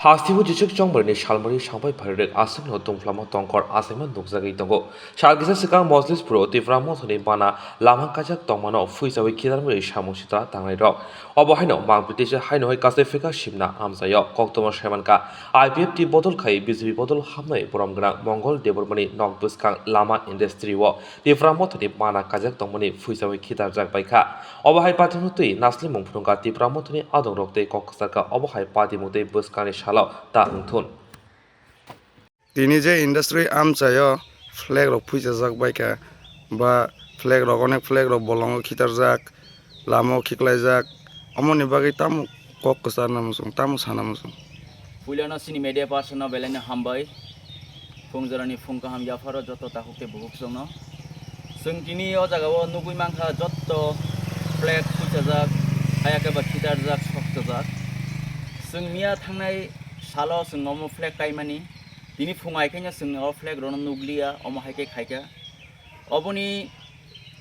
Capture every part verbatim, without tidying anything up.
Hasteo Jisuk Chongmani salmani sangpai pharirwk aswkno tungphlamo tongkor achaima nukjagwi tongo. Sal kisa swkang Mojlispuro Tipra Mothani bana lama kajak tongmano phuichawi khitarmani samung sitra tangnairok. Obo haino mangpili teisa haino hai kasaifika simna amchaio. Koktwma saimankha, I P F T bodol khai B J P bodol hamnai borom gwnang Mongol Debbarmani nok bwskang lama industry-o Tipra Mothani bana kajak tongmani phuichawi khitarjak baikha. Obo hai patimung twi naslimung phunukha Tipra Mothani adongrok tei kok kwcharkha. Obo hai patimung tei bwskangni salo ta wngthun. Tini je industry amchaio flag rok phuichajak baikha, ba flag rok, onek flag rok bolongo khitarjak, lama o khiklaijak, omoni bagwi tamo kok kwcharna muchung, tamo sana muchung. Puilano chini media person no belai no hambai. Phung jorani phung kaham yapharo joto takhuk tei bukhuk chwngno. Chwng tini o jaga o nugwi mankha joto flag phuichajak, haya khe ba khitarjak, sokchajak. Chwng miya thangnai salo chwng omo flag kaimani. Tini phung hai khe no chwng o flag rokno nukliya, omo hai khe khaikha. Oboni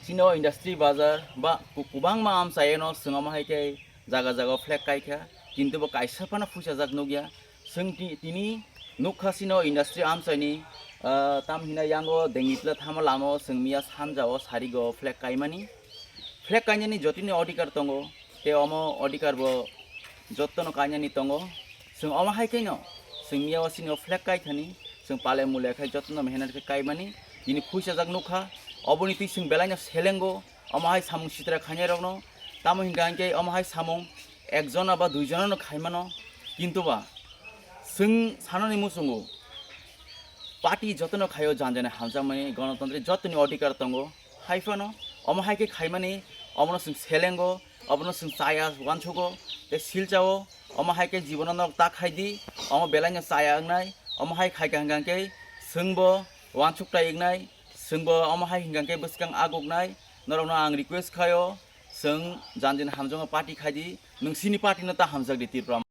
chini o industry bazar ba ku-, kwbangma amchaino chwng omo hai khe jaga jaga o flag kaikha, kintu bo kaisa phano phuichajak nukya. Chwng ti-, tini nukha chini o industry amchaini, ah, tam hina yango Dengitla thamo lama o chwng miya sanja o sarigo flag kaimani. Flag kainani jotoni odhikar tongo, tei omo odhikar bo jotono kainani tongo. Chwng omo hai khe no, chwng miya o chini o flag kai thani, chwng pale mule khai jotono mehenat khe kaimani, tini phuichajak nukha, oboni twi chwng belai no selengo, omo hai samung sitra khainai rokno, tamo hinkha hinkhe omo hai samung ekjona ba duijona no khaimano, kintu ba chwng sanani muchungo party jotono khaio janjani hamjakmani, gonotontri jotoni odhikar tongo, hai phano omo hai khe khaimani, omono chwng selengo, obono chwng chaya uansugo, tei silchao, omo hai khe jibono nok ta khaidi, omo belai no chaya wngnai, omo hai khaikha hwnkha khe chwngbo uansuk tai wngnai, chwngbo omo hai hwnkha khe bwskang aguknai, norokno ang request khaio, chwng janjani hamjakma party khaidi, nwng chini party no ta hamjakdi Tripura.